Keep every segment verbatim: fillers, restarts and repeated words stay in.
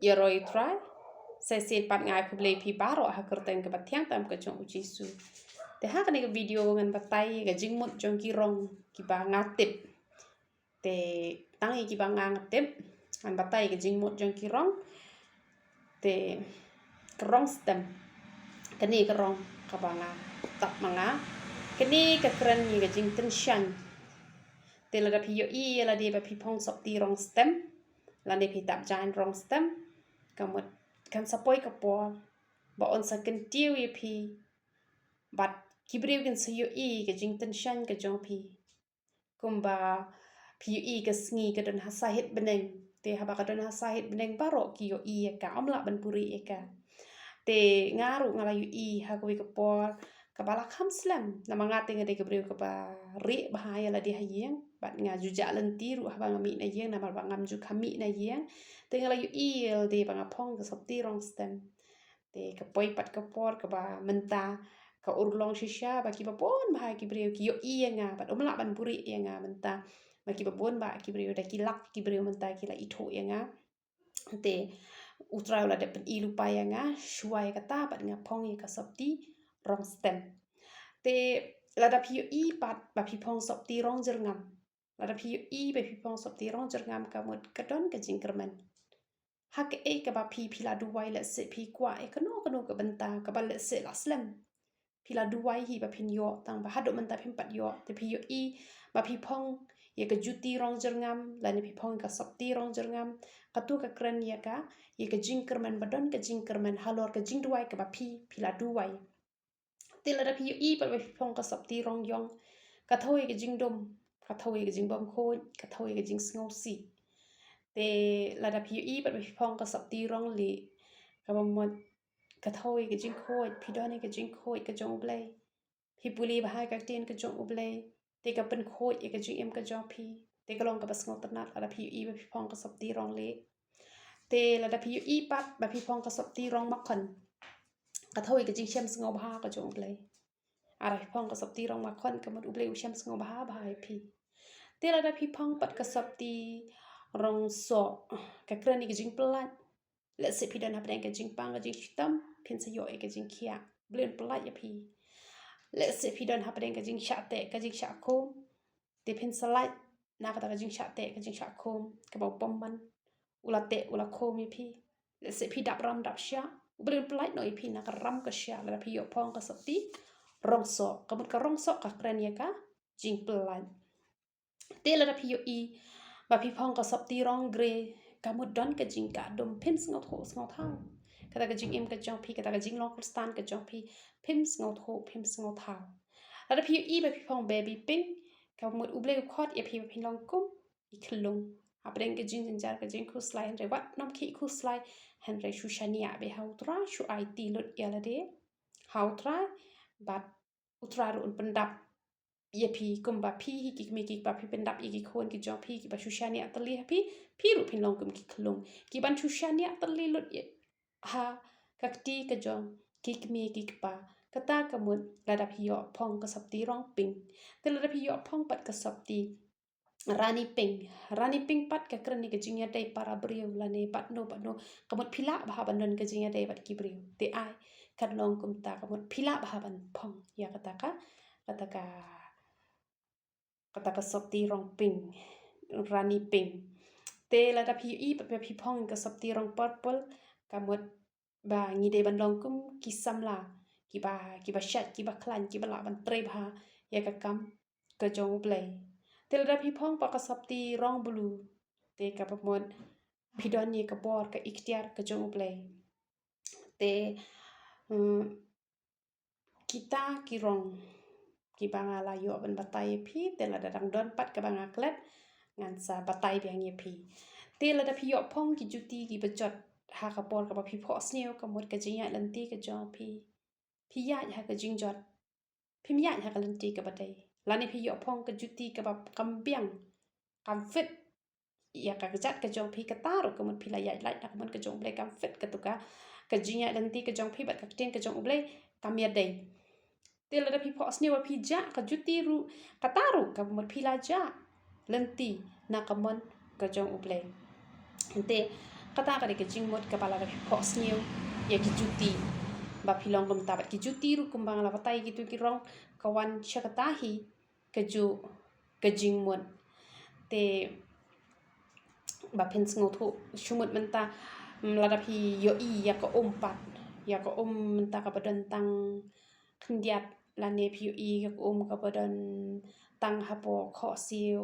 Ïaroh ïa u Trai. Sa shisien pat nga ai khublei ïa phi baroh ha ka kyrteng kaba thiang tam ka jong u Jisu. Te ha kane ka video ngan batai ïa ka jingmut jong ki rong kiba nga tip. Te tang ïa kiba nga nga tip ngan batai ïa ka jingmut jong ki rong. Te ka rong stem, kane ka rong kaba nga tap ma nga, kane ka kren ïa ka jingtynshaiñ. Te lada phi ïohi ïa lade ba phi phong sopti rong stem, lane phi tap jaiñ rong stem, ka mut kan sa poi ka por ba yn sa kyntiew ïa phi bad ki briew kin sa ïohi ka jingtynshaiñ ka jong phi. Kumba phi ïohi ka sngi ka don ha sahit bneng. Te haba ka don ha sahit bneng baroh ki ïohi ïa ka, ym lah ban buhrieh ïa ka. Te nga ruh nga la ïohi ha kawei ka por kaba la kham slem, namar nga te nga dei ka briew kaba rieh bha ïa lade ha ïing, bad nga ju jah lynti ruh haba nga mih na ïing, namar ba ngam ju kham mih na ïing. Te nga la ïohi ïa lade ba nga phong ka sopti rong stem. Te ka poi pat ka por kaba mynta ka urlong shisha ba kiba bun bha ki briew ki ïohi ïa nga bad ym lah ban buhrieh ïa nga mynta. Ba kiba bun bha ki briew, da ki lak ki briew mynta ki la ithuh ïa nga. Te u Trai u la dep pyni lypa ïa nga shuwa ïa kata bad nga phong ïa ka sopti rong stem. Te lada phi ïohi pat ba phi phong sopti rong jyrngam, lada phi ïohi ba phi phong sopti rong jyrngam, ka mut ka don ka jingkyrmen. Ha kaei kaba phi, phi la duwai, lehse phi kwah ïa kano kano ka bynta kaba lehse la slem. Phi la duwai hi ba phin ïoh, tang ba haduh mynta phim pat ïoh. Te phi ïohi ba phi phong ïa ka juti rong jyrngam lane phi phong ïa ka sopti rong jyrngam, kato ka kren ïa ka, ïa ka jingkyrmen, ba don ka jingkyrmen halor ka jingduwai kaba phi, phi la duwai. Te lada phi ïohi pat ba phi phong ka sopti rong ïong, ka thew ïa ka jingdum, ka thew ïa ka jingbymkhuid, ka thew ïa ka jingsngewsih. Te lada phi ïohi pat ba phi phong ka sopti rong lieh, kaba mut ka thew ïa ka jingkhuid, phi don ïa ka jingkhuid ka jong U Blei. Phi pule bha ïa ka ktien ka jong U Blei, te ka pynkhuid ïa ka jingim ka jong phi. Te ka long kaba sngewtynnat lada phi ïohi ba phi phong ka sopti rong lieh. Te lada phi ïohi pat ba phi phong ka sopti rong makhon, ka thew ïa ka jingshem sngewbha ka jong U Blei. Lada phi phong ka sopti rong makhon, ka mut U Blei u shem sngewbha bha ïa phi. Te lada phi phong pat ka sopti rong soh, ka kren ïa ka jingpyllait. Lehse phi don hapdeng ka jingpang ka jingshitom, phin sa ïoh ïa ka jingkhiah. U Blei un pyllait ïa phi. Lehse phi don hapdeng ka jingshah teh ka jingshah khum, te phin sa lait na kata ka jingshah teh ka jingshah khum kaba u bymman u la teh u la khum ïa phi. Lehse phi dap ram dap shah, U Blei un pyllait noh ïa phi na ka ram ka shah lada phi ïoh phong ka sopti rong soh. Ka mut ka rong soh ka kren ïa ka jingpyllait. Te lada phi ïohi ba phi phong ka sopti rong grey, ka mut don ka jingkah dum, phim sngewthuh sngewthaw. Kata ka jingim ka jong phi, kata ka jinglong Khristan ka jong phi, phim sngewthuh phim sngewthaw. Lada phi ïohi ba phi phong baby pink, ka mut U Blei u khot ïa phi ba phin long kum i khyllung. Hapdeng ka jingjynjar ka jingkhuslai, hynrei wat nym khih khuslai, hynrei shu shaniah beit ha U Trai, shu aiti lut ïa lade ha U Trai, bad U Trai ruh un pyndap ïa phi kumba phi hi ki kmie ki kpa phi pyndap ïa ki khun ki jong phi kiba shu shaniah tylli ha phi, phi ruh phin long kum ki khyllung kiban shu shaniah tylli lut ïa ha ka kti ka jong ki kmie ki kpa. Kata ka mut lada phi ïoh phong ka sopti rong pink. Te lada phi ïoh phong pat ka sopti rani pink. Rani pink pat ka kren ïa ka jingïadei para briew lane pat no pat no. Ka mut phi lah bha ban don ka jingïadei bad ki briew. Te ai, kan long kumta, ka mut phi lah bha ban phong ïa kata ka, kata ka, kata ka sopti rong pink, rani pink. Te lada phi ïohi pat ba phi phong ka sopti rong purple, ka mut ba ngi dei ban long kum ki samla kiba, kiba shait, kiba khlaiñ, kiba lah ban trei bha ïa ka kam ka jong U Blei. Te lada phi phong pat ka sopti rong blue, te kaba mut phi don ïa ka bor, ka iktiar ka jong U Blei. Te, mm, kita ki rong kiba nga la ïoh ban batai ïa phi, te lada dang don pat kaba nga klet, ngan sa batai biang ïa phi. Te lada phi ïoh phong ki juti kiba jot ha ka por kaba phi phohsniew, ka mut ka jingïaid lynti ka jong phi, phi ïaid ha ka jingjot, phim ïaid ha ka lynti kaba dei. Lane phi ïoh phong ka juti kaba kam biang, kam fit ïa ka kjat ka jong phi, kata ruh ka mut phi la ïaid lait na ka mon ka jong U Blei, kam fit katu ka, ka jingïaid lynti ka jong phi bad ka ktien ka jong U Blei kam ïadei. Te lada phi phohsniew ba phi jah ka juti ruh, kata ruh ka mut phi la jah lynti na ka mon ka jong U Blei. Te Kata ka dei ka jingmut kaba lada phi phohsniew ïa ki juti, ba phi long kumta bad ki juti ruh kumba nga la batai ïa kitu ki rong, ka wan sha kata hi ka ju, ka jingmut. Te ba phin sngewthuh shu mut mynta, mm, lada phi ïohi ïa ka um pat, ïa ka um mynta kaba don tang khyndiat, lane phi ïohi ïa ka um kaba don tang hapoh khohsiew,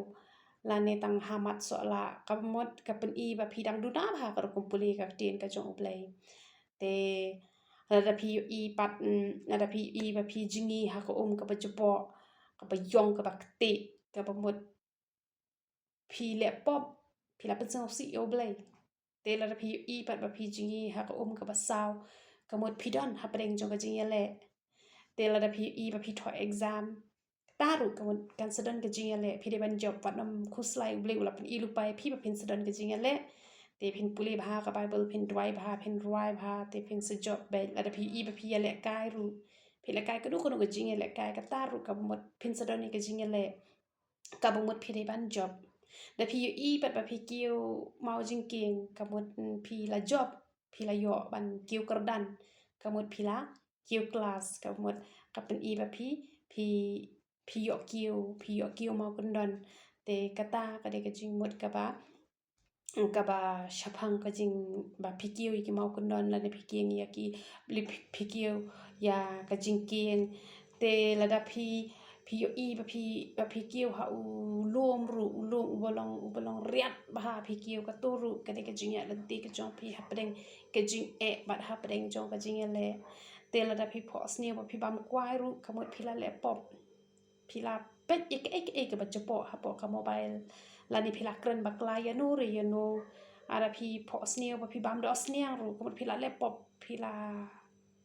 lane tang ha mat sohlah, kaba mut ka pyni ba phi dang duna bha ka rukom pule ka ktien ka jong U Blei. Te lada phi ïohi pat, mm, lada phi ïohi ba phi jngi ha ka um kaba jboh, kaba ïong, kaba ktieh, kaba mut phi leh pop, phi la pynsngewsih ïa U Blei. Te lada phi ïohi pat ba phi jngi ha ka um kaba saw, ka mut phi don hapdeng jong ka jingïaleh. Te lada phi ïohi ba phi thoh exam, kata ruh ka mut kan sa don ka jingïaleh, phi dei ban jop, wat nym khuslai, U Blei u la pyni lypa ïa phi ba phin sa don ka jingïaleh. Te phin pule bha ka Baibl, phin duwai bha, phin rwai bha, te phin sa jop beit. Lada phi ïohi ba phi ïalehkai ruh, phi lehkai kano kano ka jingïalehkai, kata ruh ka mut phin sa don ïa ka jingïaleh, kaba mut phi dei ban jop. Da phi ïohi pat ba phi kiew maw jingkieng, ka mut, mm, phi la jop, phi la ïoh ban kiew kyrdan, ka mut phi la kiew klas, ka mut ka pyni ba phi, phi, phi ïoh kiew, phi ïoh kiew maw kyndon. Te kata ka dei ka jingmut kaba, kaba shaphang ka jing, ba phi kiew ïa ki maw kyndon, lane phi kieng ïa ki, phi, phi kiew ïa ka jingkieng. Te lada phi, phi ïohi ba phi, ba phi kiew ha u lum ruh, u lum uba long, uba long riat bha, phi kiew, kato ruh ka dei ka jingïaid lynti ka jong phi hapdeng ka jingeh bad hapdeng jong ka jingïaleh. Te lada phi phohsniew ba phi bam kwai ruh, ka mut phi la leh pop, phi la peit ïa kaei kaei kaba jboh hapoh ka mobile, lane phi la kren bakla ïano re ïano. Lada phi phohsniew ba phi bam dohsniang ruh, ka mut phi la leh pop, phi la,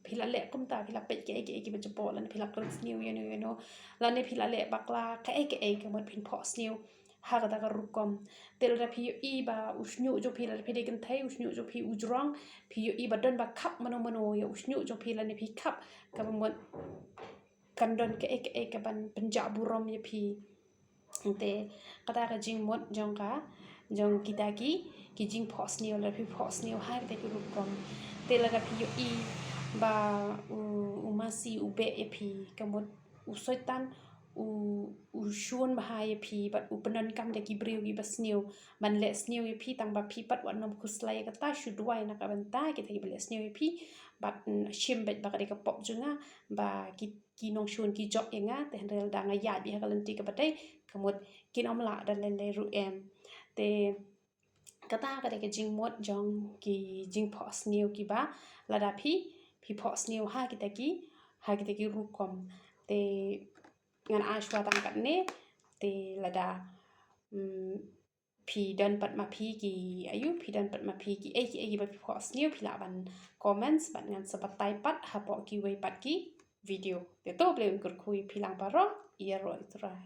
phi la leh kumta, phi la peit kaei kaei kaba jboh, lane phi la kren sniew ïano ïano, lane phi la leh bakla kaei kaei, ka mut phin phohsniew ha kata ka rukom. Te lada phi ïohi ba u shñiuh jong phi, lada phi dei kynthei, u shñiuh jong phi u jrong, phi ïohi ba don ba khap mano mano ïa u shñiuh jong phi, lane phi khap, kaba mut kan don kaei kaei kaban pynjah burom ïa phi. Te kata ka jingmut jong ka, jong kita ki, ki jingphohsniew, lada phi phohsniew ha kita ki rukom. Te lada phi ïohi ba u, u masi u beh ïa phi, ka mut u Soitan u, u shun bha ïa phi, bad u pyndonkam da ki briew kiba sniew ban leh sniew ïa phi, tang ba phi pat wat nym khuslai ïa kata, shu duwai na ka bynta kita kiba leh sniew ïa phi, bad, mm, shim beit ba ka dei ka pop jong nga, ba ki, ki nongshun ki jop ïa nga, te hynrei lada nga ïaid beit ha ka lynti kaba dei, ka mut kin ym lah da lei lei ruh em. Te kata ka dei ka jingmut jong ki jingphohsniew kiba lada phi, phi phohsniew ha kita ki, ha kita ki rukom. Te ngan ai shuwa tang katne, te lada, mm, phi don pat ma phi ki, ayu, phi don pat ma phi kiei kiei kiba phi phohsniew, phi lah ban comments, bad ngan sa batai pat hapoh kiwei pat ki video. Te to, U Blei un kyrkhu ïa phi lang baroh, ïaroh Israel.